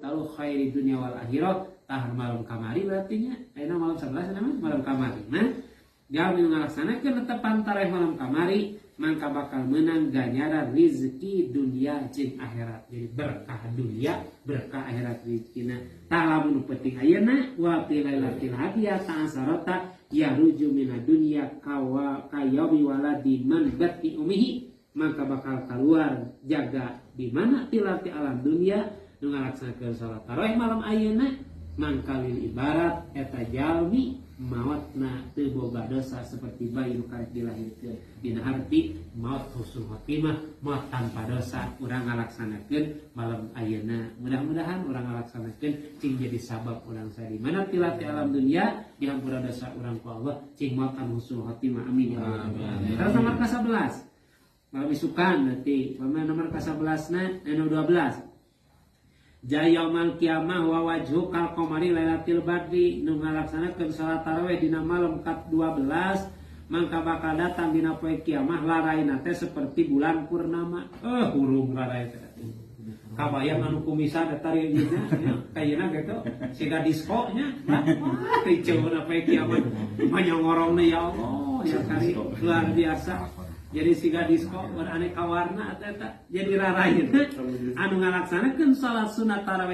Lalu khairi dunya wal akhirah. Tah, malam kamari berarti nya, ayeuna malam 11 namanya malam kamari. Nah, jalmi ngalaksanakeun netepan tarawih malam kamari mangka bakal menang ganjaran rizki dunia jeung akhirat, jadi berkah dunia, berkah akhirat rizkina. Tah, lamun penting ayeuna, wa fi lailatil hadiyata asarata yaruju mina dunya kawa kayaumi waladi man batni umihi, maka bakal keluar jaga di mana tilati alam dunia nu ngalaksanakeun salat tarawih malam ayeuna, mangka lil ibarat eta jalmi maotna teu boga dosa seperti bayi nu karek dilahirkeun, dina arti maot husnul khotimah, maot tanpa dosa. Urang ngalaksanakeun malam ayeuna, mudah-mudahan urang ngalaksanakeun cing jadi sabab urang sadi mana tilati alam dunia dihampura dosa urang ku Allah, cing maot anu husnul khotimah. Amin ya Allah. Terus nomor ke-11, malam isukan nanti nomor ke-11 na, nomor 12. Jayaumal kiamah wa wajhu kal qamari lailatul badri, nu ngalaksanakeun salat tarawih dina malam ke-12 mangka bakal datang dina poe kiamah laraina teh seperti bulan purnama. Hurung larai teh. Kabayang anu kumisan eta nya kayana gitu siga disko nya. Wah, riceuna poe kiamat manyongorongna, ya Allah ya kari, luar biasa. Jadi siga disko beraneka warna eta. Jadi raraina anu ngalaksanakeun salat sunat tarawih.